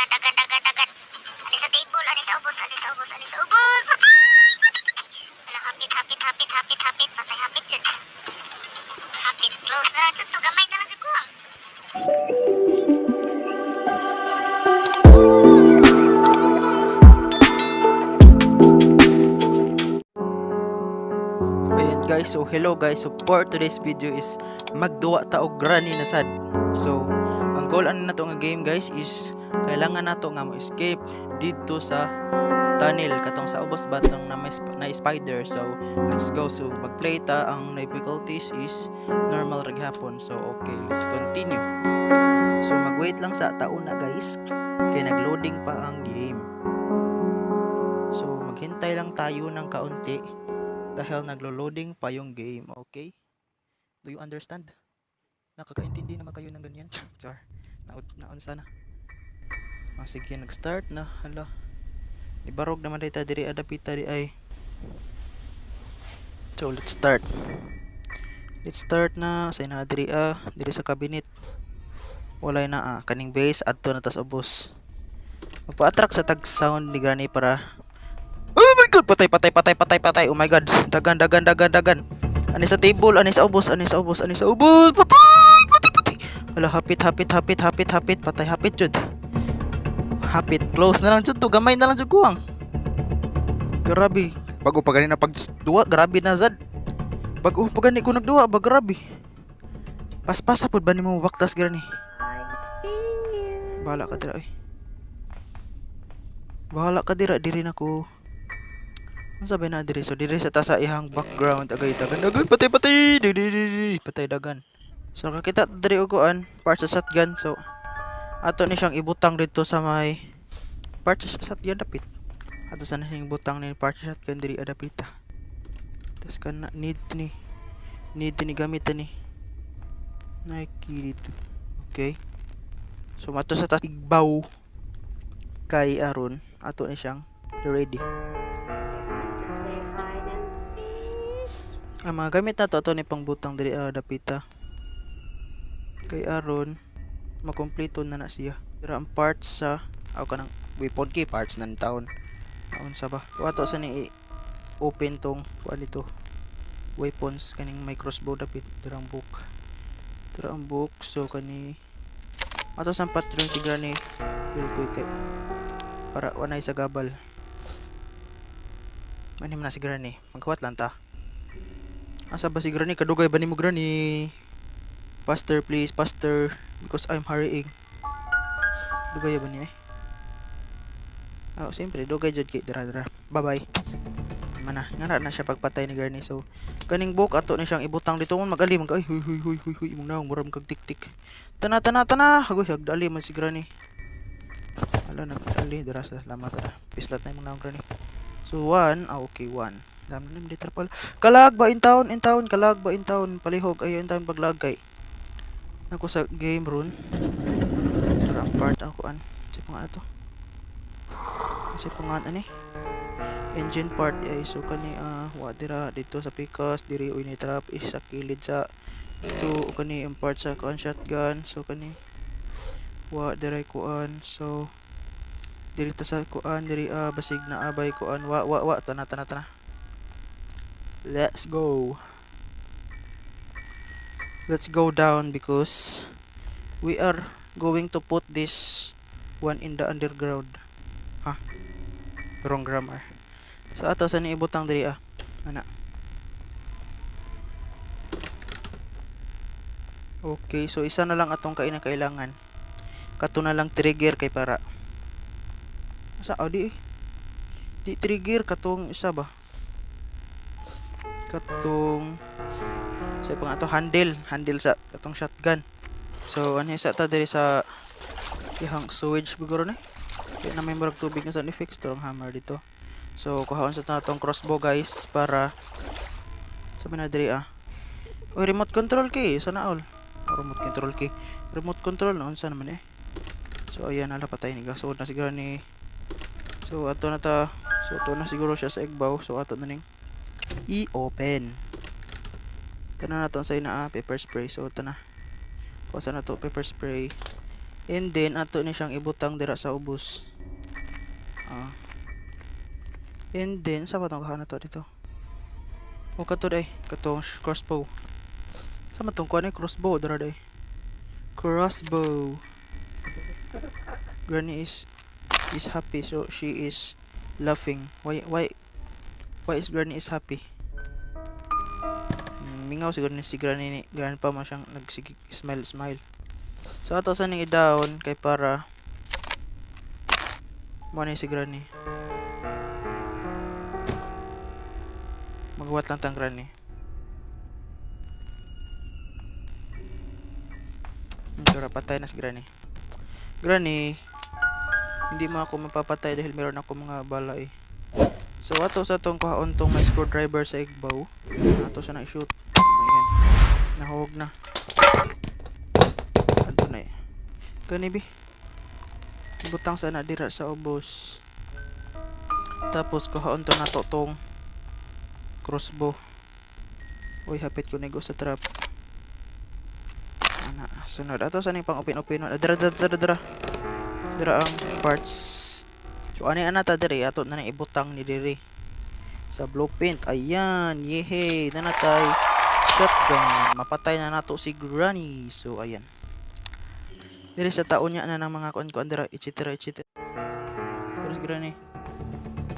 Dagan, dagan, dagan, dagan. Ani sa table, ani sa ubos, ani sa ubos, ani sa ubos. Patay! Patay, patay. Wala, hapit, hapit, hapit, hapit, hapit. Patay, hapit, jud. Hapit, close na lang jud to. Gamay na lang jud kuwang. Ayan guys, so hello guys. So for today's video is magduwa ta og Granny na sad. So ang goal ani nato nga game, guys, is kailangan nato nga mo escape didto sa tunnel katong sa ubos batong na may na spider. So let's go. So magplay ta, ang difficulties is normal ra gihapon. So okay, let's continue. So magwait lang sa taon na, guys, kay nagloading pa ang game. So maghintay lang tayo ng kaunti dahil naglo-loading pa yung game, okay? Do you understand? Nakakaintindi naman kayo ng ganyan? Char. Naunsa na. Ah, sige, nag-start na. Hala. Ibarog naman dita diri adapita di ay. So, let's start. Let's start na. Sa na diri ah, diri sa cabinet. Walay na ah, kaning base adto na tas ubos. Magpa-attract sa tag sound ni Granny para. Oh my God, patay, patay, patay, patay, patay. Oh my God. Dagan, dagan, dagan, dagan. Ani sa table, ani sa ubos, ani sa ubos, ani sa ubos. Patay, patay, patay. Hala, hapit, hapit, hapit, hapit, hapit, patay, hapit jud. Hapit, close na lang jud to, gamay na lang jud kuwang. Grabe. Bago pa gani na pag duwa, grabe na zad. Bago pa gani ko nagduwa, ba grabe. Paspasa pud ba nimo baktas, Granny? I see you. Bahala ka dira, oy. Bahala ka dira, diri na ko. Ang sabi na diri, so diri sa tasa ihang background agay dagan dagan, patay patay di di di di patay dagan. So kakita diri og kuan, part sa shotgun, so ato ni siyang ibutang dito sa may part sa shotgun dapit. Ato sa siyang ibutang ni part sa shotgun diri adapita. Tas kana need ni gamit ni Nike dito. Okay. So mato sa tas igbaw kay aron ato ni siyang ready. Want to play hide and seek? Ang mga gamit na to ato ni pangbutang diri ah, dapita. Kay aron makumpleto na na siya. Pero ang parts sa aw kanang weapon key parts na ni taon. Unsa ba? So, ato sa ni open tong kuan dito. Weapons kaning may crossbow dapit, dira ang book. Dira ang book, so kani ato sa patron si Granny real quick kay para wanay sa gabal. Manim na si Granny. Maghuwat lang ta. Asa ba si Granny? Kadugay ba nimo, Granny? Faster please, faster because I'm hurrying. Dugay ba niya eh? Oh, siyempre dugay jud kay dira dira. Bye-bye. Mana, ngara na siya pagpatay ni Granny. So, kaning book ato ni siyang ibutang dito man magali man ka. Ay, huy huy huy huy huy, imong naong murag kag tik-tik. Tana tana tana, hagoy hagdali man si Granny. Ala, nagdali dira sa salamat na. Pislat na imong naong, Granny. So, one, ah, okay, one. Dami na dito pala. Kalag ba in town, in town, kalag ba in town, palihog ayo in town paglag kay. Ako sa game run. Pero ang part ako an. Sa pa nga to. Sa pa nga ani. Engine part ay, so kani ah, wa dira dito sa pikas diri uy ni trap is sa kilid sa ito kani ang part sa kuan shotgun, so kani wa diray kuan, so diri ta sa kuan diri ah, basig na abay kuan, wa wa wa, tana tana tana, let's go, let's go down because we are going to put this one in the underground. Ha, wrong grammar. So ato sa ni ibutang diri ah, ana. Okay, so isa na lang atong kaina kailangan, kato na lang trigger kay para asa oh, di eh. Di trigger, katong isa ba, katong sa pa nga to, handle, handle sa katong shotgun. So ano isa ta diri sa ihang sewage biguro ni kaya na may murag tubig na sa ni fix to ang hammer dito. So kuhaon sa ta tong crossbow, guys, para sa na diri ah. Oy, remote control key sana all. Oh, remote control key, remote control na unsa naman eh. So ayan, ala, patay ni gasod na siguro ni. So ato na ta, so ato na siguro siya sa igbaw, so ato na ning i-open. Kana na to sa ina ah, pepper spray. So ito na. Kuha na to pepper spray. And then ato ni siyang ibutang dira sa ubos. Ah. And then sa ba tong kuha na to dito? O kato day, katong crossbow. Sa man tong kuha ni crossbow dira day. Crossbow. Granny is happy, so she is laughing. Why is Granny is happy? Mingaw siguro ni si Granny ni Grandpa mo siyang nagsige smile smile. So ato sa ning i-down kay para mo ni si Granny. Maghuwat lang tang Granny. Tara, patay na si Granny. Granny, hindi mo ako mapapatay dahil meron ako mga bala eh. So ato sa tong kuhaon tong may screwdriver sa igbaw. Ato sa na i-shoot. Ayan. Nahog na. Anto na eh. Gani bi. Butang sana dira sa ubos. Tapos kuhaon to nato tong crossbow. Uy, hapit ko nego sa trap. Ana, sunod. Ato sa ning pang open open. Ah, dira dira dira dira. Dira ang parts. So ani ana ta diri, ato na nang ibutang ni diri sa blueprint. Ayan, yehey, nanatay shotgun. Mapatay na nato si Granny. So ayan. Diri sa taon niya na ng mga kuan-kuan dira, etc etc. Diri si Granny.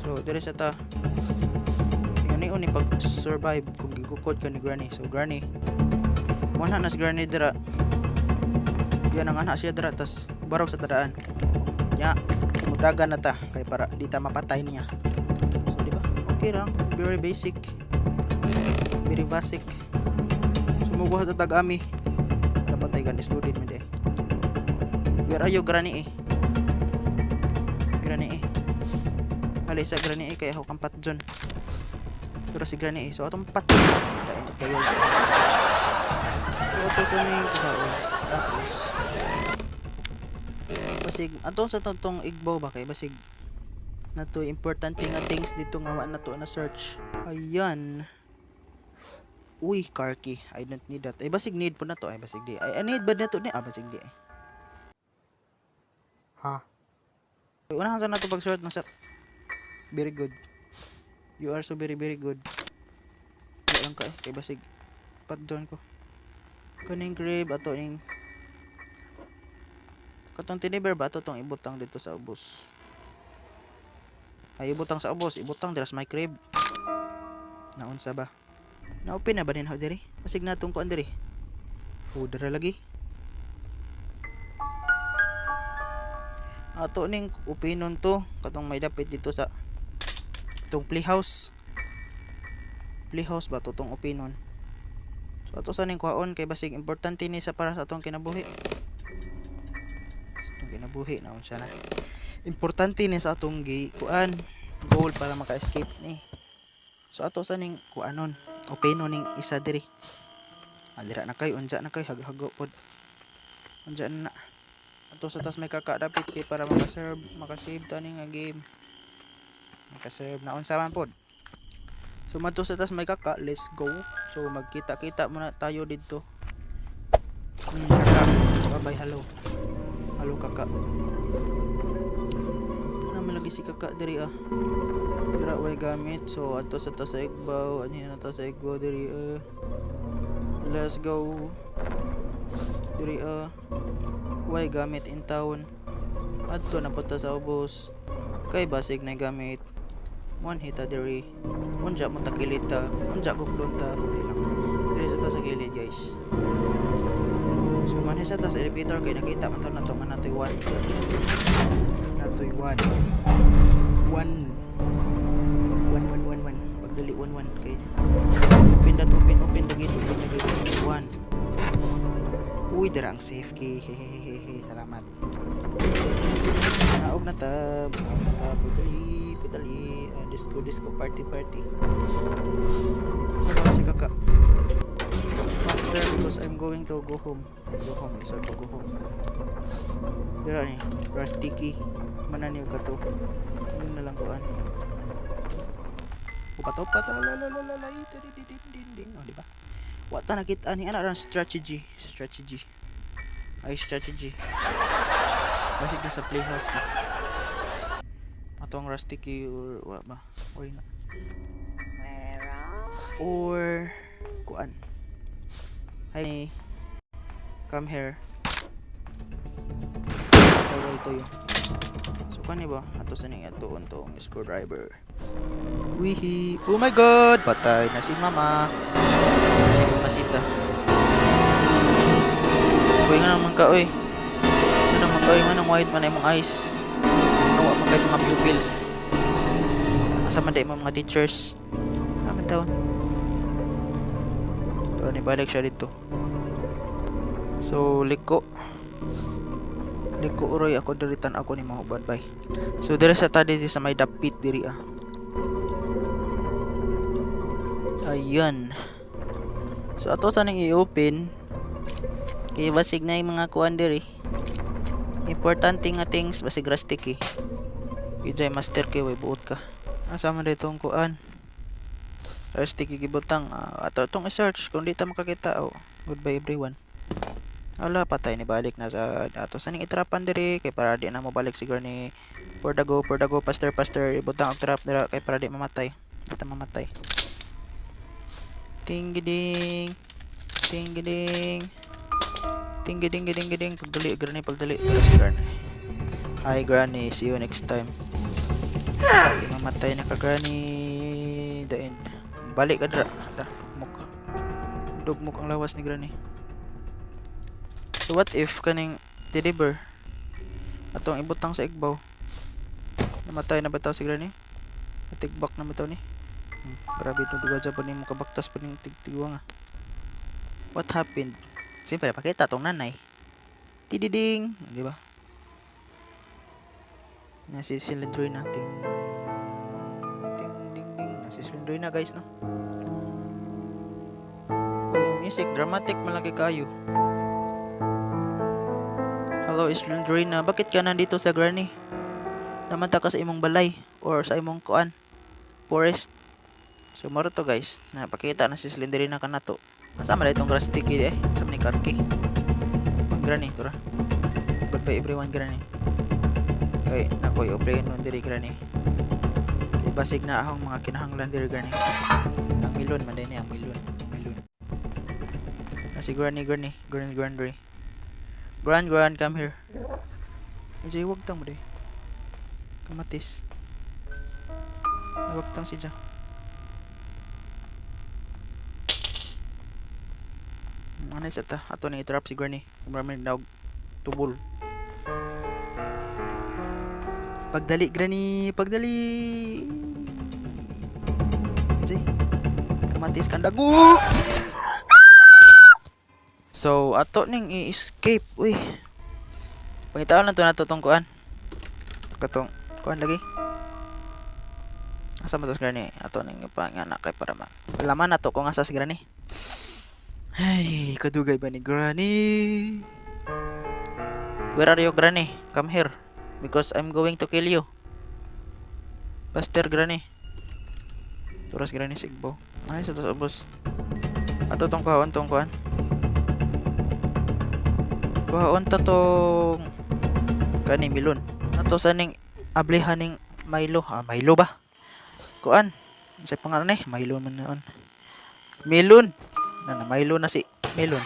So diri sa ta. Ingani ni pag survive kung gikukod ka ni Granny. So Granny, mo na si Granny dira. Diyan ang anak siya dira, tas barog sa tadaan. Nya, mudagan na ta kay para di ta mapatay niya. So di ba? Okay lang, very basic. Very basic. Sumugo sa tag-ami. Wala patay gan loaded man di. Where are you, Granny eh? Granny eh. Hali sa Granny eh kay ako kang patjon. Pero si Granny eh. So atong pat. Dain kayo. So ato sa ning kuhaon. Tapos basig ato sa tong igbaw ba kay basig nato importante nga things dito nga wa na to na search. Ayan. Uy, car key. I don't need that. Ay, basig need po na to. Ay, basig di. Ay, I need ba na to ni? Ah, basig di. Ha? Unahan sa nato pag-sort ng set. Very good. You are so very very good. Di lang ka eh. Kay basig. Pat doon ko. Kaning grave ato ning katong tiniber ba ato tong ibutang dito sa ubos. Ay, ibutang sa ubos, ibutang dira sa my crib. Naunsa ba? Na-open na ba din diri? Basig natong kuan diri. Oh, dira lagi. Ato ning upinon to katong may dapit dito sa itong playhouse. Playhouse ba to tong upinon? So ato sa ning kuhaon kay basig importante ni sa para sa atong kinabuhi. Sa atong kinabuhi naon siya na. Importante ni sa atong gi kuan goal para maka-escape ni. So ato sa ning kuanon, upinon ning isa diri. Ah, dira na kay unja na kay haghago pod. Unja na. Ato sa tas may kaka dapit kay para maka-serve, maka-save ta ni nga game. Maka-serve na unsa man pod. So madto sa tas may kaka, let's go. So magkita-kita muna tayo didto. Kaka. Bye bye, hello. Hello kaka. Naman lagi si kaka diri ah. Dira way gamit. So ato sa tas sa igbaw, ani na ta sa igbaw diri ah. Let's go. Diri ah. Way gamit in town. Adto na punta sa ubos. Kay basig na gamit. One hita diri. Unja mo takilid ta. Unja kuklon ta. Dili lang. Diri sa ta sa gilid, guys. So manhi sa ta sa elevator kay nakita man to na to nga natoy one. Natoy one. One. One, one, one, one. Pagdali one, one. Kay open that, open, open the gate, open the gate. So, one. Uy, dira ang safe key. Hehehehe. Salamat. Naog na ta. Naog na ta. Pagdali, pagdali. Disco, disco, party, party. Asa ba si kaka? Faster because I'm going to go home. I go home. Isa ko go home. Dira ni. Rusty key. Mana niyo ka to? Ano na lang kuan? Upat upat la la la la la ito di di di di di. Oh, di ba? Wa ta nakita ni ana ran strategy, strategy. Ay, strategy. Basig na sa playhouse ba. Ato ang rusty key or wa ba? Oy na. Where are Or kuan. Hi. Come here. Alright tayo. So kani ba? Ato sa ning atuon tong screwdriver. Wihi. Oh my God! Patay na si Mama. Si Mamasita. Uy, nga naman ka, uy. Nga naman ka, uy. Nga nang white man na imong eyes. Ano man kay mga pupils. Asa man di mo mga teachers. Aman taon. Pero nibalik siya dito. So, liko. Liko uroy ako diri tan ako ni mahubad bay. So dire sa ta diri sa may dapit diri ah. Ayan. So ato sa ning i-open kay basig na yung mga kuan diri. Importante nga things basig rusty key. Ijay master key way buot ka. Asa man dito ang kuan? Rusty key gibutang. Ato tong i-search kung di ta makakita, oh. Goodbye, everyone. Ala, patay ni balik na sa ato sa ning itrapan diri kay para di na mo balik siguro ni for the go, for the go, faster, faster, ibutang og trap dira kay para di mamatay. Di ta mamatay. Ting ding. Ting ding. Ting ding ding ding. Pagdali, Granny, pagdali. Tara si Granny. Hi, Granny, see you next time. Di mamatay na ka, Granny. The end. Balik ka dira. Dra, dugmok. Dugmok ang lawas ni Granny. So what if kaning teddy bear atong ibutang sa igbaw? Namatay na ba ta si Granny? Natigbak na ba to ni? Grabe itong duga pa nimo kabaktas pa ning tigtigwa nga. What happened? Siyempre, pakita tong nanay. Tididing! Di ba? Nasi Slendrina. Ting, ding, ding, ding. Nasi Slendrina, guys, no? Uy, music. Dramatic malaki kayo. Hello, Slendrina. Bakit ka nandito sa Granny? Namanta ka sa imong balay or sa imong kuan forest. So moro to, guys. Napakita na si Slenderina ka na to. Masama na itong rusty key eh. Sa ni car key. Ang Granny, tura. Goodbye everyone, Granny. Kay nakoy play nun diri, Granny. Kay basig na akong mga kinahanglan diri, Granny. Ang milon man din ang milon, ang milon. Na si Granny, Granny, Granny, Granny. Gran, Gran, come here. Ay, wag tang mo di. Kamatis. Nawagtang siya. Ano sa ta? Ato ni i-trap si Granny. Marami na tubol. Pagdali, Granny, pagdali. Kasi kamatis kang dagu. So, ato ning i-escape. Uy. Pangitaan lang to nato tong kuan. Katong kuan lagi. Asa man to si Granny? Ato ning ipangana kay para ma. Laman nato kung asa si Granny. Ay, kadugay ba ni Granny? Where are you, Granny? Come here. Because I'm going to kill you. Faster, Granny. Turas Granny sigbo. Ay, sa tas ubos. Ato tong kuhaon tong kuan. Kuhaon ta tong kani milon. Ato sa ning ablihan ning Milo. Ah, Milo ba? Kuan. Sa pangalan eh, Milo man noon. Melon. Na na Milo na si Melon.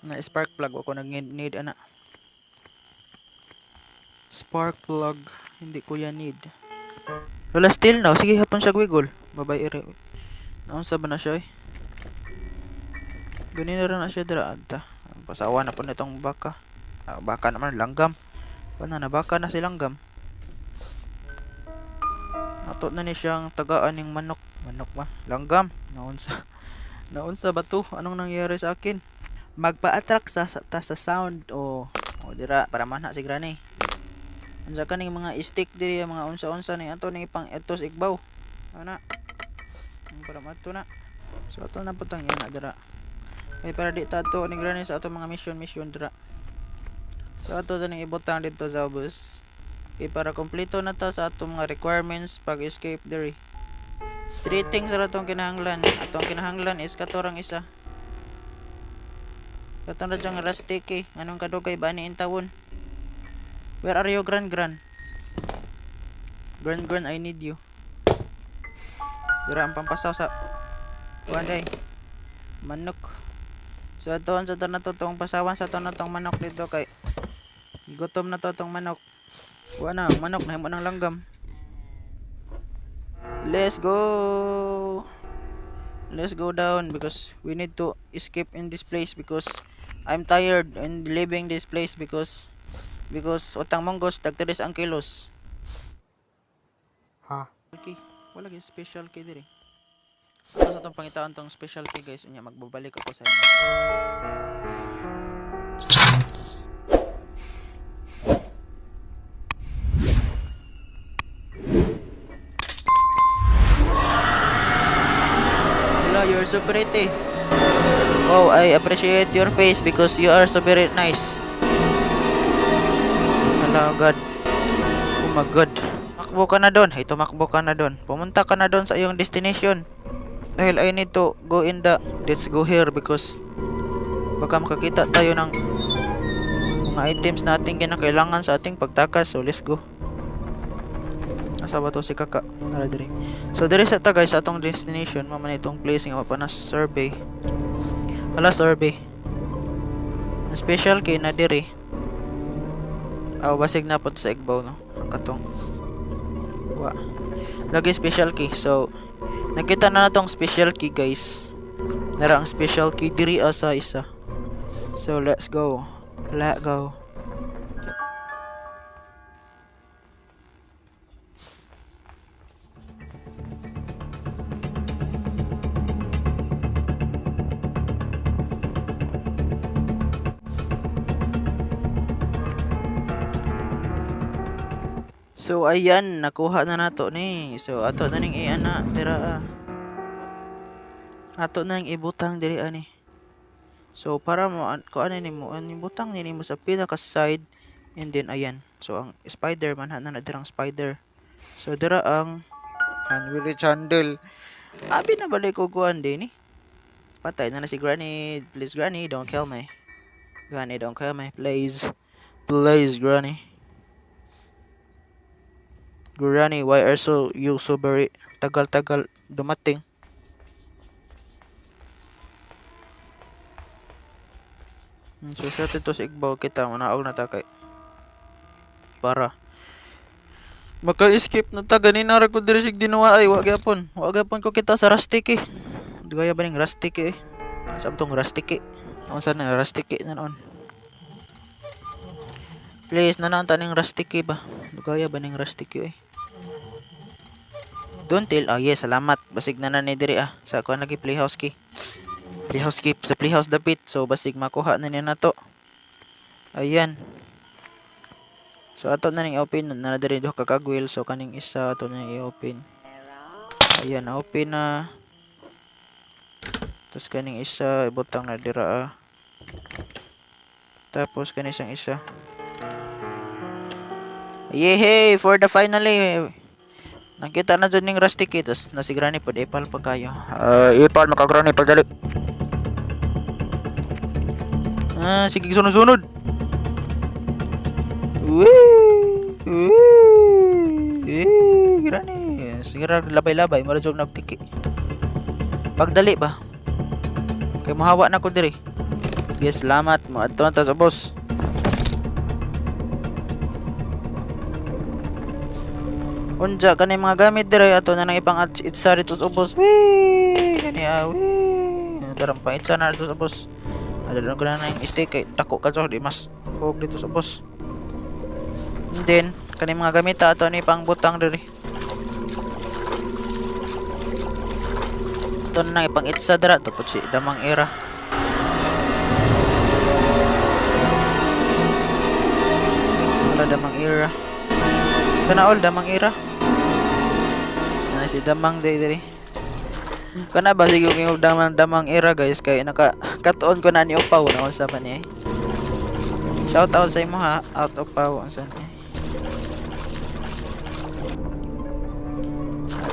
Na spark plug ako nag need ana. Spark plug hindi ko yan need. Wala still no. Sige hapon siya wiggle. Babay ere. Naunsa ba na siya eh? Ganina ra na siya dira adta. Pasawa na po nitong baka. Ah, baka naman langgam. Wala na baka na si langgam. Ato na ni siyang tagaan ng manok. Manok ba? Langgam. Naunsa. Naunsa ba to? Anong nangyari sa akin? Magpa-attract sa, ta sa sound o o dira para mana si Granny. Unsa kaning mga stick diri, mga unsa-unsa ni ato ni pang etos igbaw. Ana. Para mato na. So ato na putang ina dira. Kay para di tato ni Granny sa ato mga mission mission dira. So ato sa ning ibutang dito sa bus. Kay para kompleto na ta sa atong mga requirements pag escape diri. Three things ra atong kinahanglan. Atong kinahanglan is katorang isa. Katong ra siyang rusty key. Nganong kadugay ba ni intawon? Where are you, Gran Gran? Gran Gran, I need you. Dira ang pampasaw sa kuan day. Manok. So atoon sa to na to tong pasawan sa to na tong manok dito kay gutom na to tong manok. Wa na ang manok, nahimo ng langgam. Let's go. Let's go down because we need to escape in this place because I'm tired and leaving this place because utang monggos tagtiris ang kilos. Ha? Okay, wala gyud special key diri. Ato sa tong pangitaan tong special key, guys, unya magbabalik ako sa inyo. Hello, you're so pretty. Oh, I appreciate your face because you are so very nice. Hello, God. Oh my God. Tumakbo ka na doon. Hey, tumakbo ka na doon. Pumunta ka na doon sa iyong destination. Dahil I need to go in the... Let's go here because baka makakita tayo ng mga items na ating kinakailangan sa ating pagtakas. So, let's go. Asa ba to si Kaka? Tara diri. So, diri sa ta, guys, sa atong destination. Mama na itong place nga mapanas survey. Wala survey. Ang special kay na diri. Aw, basig na po to sa Igbaw, no? Ang katong. Wa. Lagi special key. So, nakita na natong special key, guys. Nara ang special key diri sa isa. So, let's go. Let go. So ayan, nakuha na nato ni. So ato na ning iana dira ah. Ato na ning ibutang diri ani. So para mo kuan nimo, ang ibutang nimo sa pinaka side and then ayan. So ang spider man na dirang spider. So dira ang hand will reach handle. Abi na balik ko kuan din ni. Patay na na si Granny. Please, Granny, don't kill me. Granny, don't kill me, please. Please, Granny. Granny, why are so you so very tagal-tagal dumating? So siya dito sa Igbaw kita manaog na ta kay para maka-escape na ta ganina ra ko diri sig dinuwa ay wa gyapon. Wa gyapon ko kita sa rustic eh. Dugaya ba ning rustic eh? Asa tong rustic eh? Unsa na rustic eh na noon? Please, nanaan ta ning rustic eh ba? Dugaya ba ning rustic eh? Don't tell. Oh yes, salamat. Basig na na ni diri ah. Sa kuan lagi playhouse key. Playhouse key sa playhouse dapit. So basig makuha na niya nato. Ayan. So ato na ning open na na diri duha ka kagwil. So kaning isa ato na ning i-open. Ayan, open na. Tapos kaning isa ibutang na dira ah. Tapos kaning isang isa. Yehey! For the finally! Nakita na dyan ning rustic eh. Tapos na si Granny pod ipal pa kayo. Ipal maka Granny pagdali. Ah, sige sunod-sunod. Wee! Wee! Eh, Granny. Sige ra labay-labay mura jud nagtiki. Pagdali ba? Kay mohawa na ko diri. Yes, salamat mo adto na ta sa boss. Unja kani mga gamit dire ato na nang ipang itsa dito sa ubos. Wee! Kani ah, wee! Darang pang itsa na dito sa ubos. Adalon ko na nang steak kay dako ka di mas hog dito sa ubos. And then kani mga gamita ato ni pang butang diri. Ato na nang ipang itsa dira to pud si damang era. Wala damang era. Sana all damang era. Ano si damang day diri. Kana ba sige yung damang damang era, guys, kay naka katuon ko na ni Opaw na unsa pa ni. Shout out sa imo ha, out Opaw unsa ni.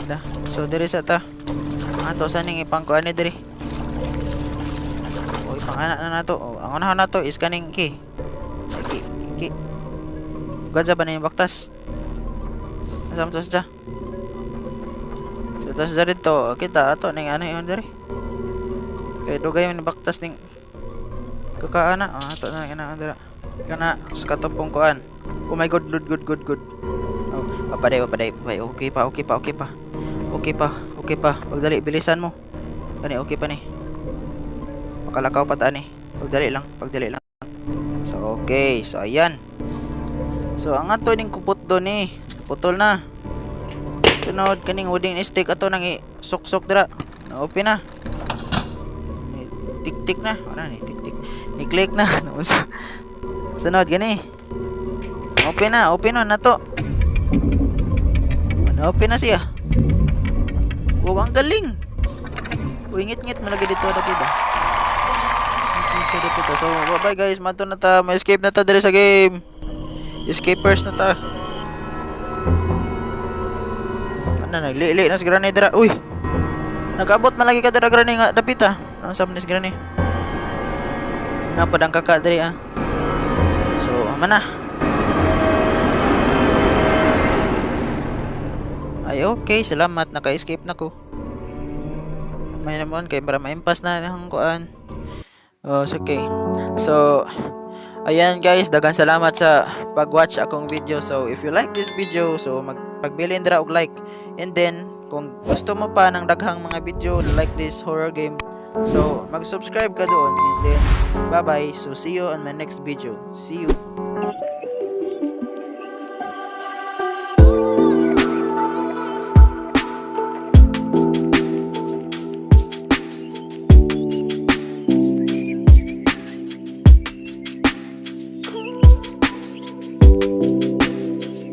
Ada. So diri sa ta. Ato sa ning ipangkuan ni diri. O ipangana na nato. O, ang unahan nato is kaning key. Ay, key, key. Gadya ba na yung baktas? Asa mo to siya? So, tas dito, kita ato ning ano yun diri. Kay dugay man baktas ning kakaan na. Oh, ato na ning ano dira. Kana sa katopong kuan. Oh my God, good, good, good, good. Oh, papaday, papaday, papaday. Okay pa, okay pa, okay pa. Okay pa, okay pa. Pagdali, bilisan mo. Kani, okay pa ni. Makalakaw pa ta ni. Pagdali lang, pagdali lang. So, okay. So, ayan. So, ang ato ning kupot do ni. Putol na. Tunod, kaning wooden stick ato nang i-suksok dira. Na-open na. Ni tik-tik na. Wala ni tik-tik. Ni click na. Sunod gani. Open na, open na nato. Na-open na siya. Wow, ang galing. Uy, ngit-ngit mo lagi dito dapit ah. Dito dapit ah. So, bye guys, mato na ta, ma-escape na ta diri sa game. Escapers na ta. Ano, naglili na si Granny dira. Uy. Nag-abot man lagi ka dira, Granny, nga dapit ah. Ano sa man si Granny? Napadang kaka diri ah. So, mana? Ay, okay. Salamat. Naka-escape na ko. May naman kay para ma-impas na ang kuan. Oh, it's okay. So, ayan guys, daghang salamat sa pag-watch akong video. So, if you like this video, so magpagbilin dira og like. And then, kung gusto mo pa ng daghang mga video like this horror game, so mag-subscribe ka doon. And then, bye-bye. So, see you on my next video. See you.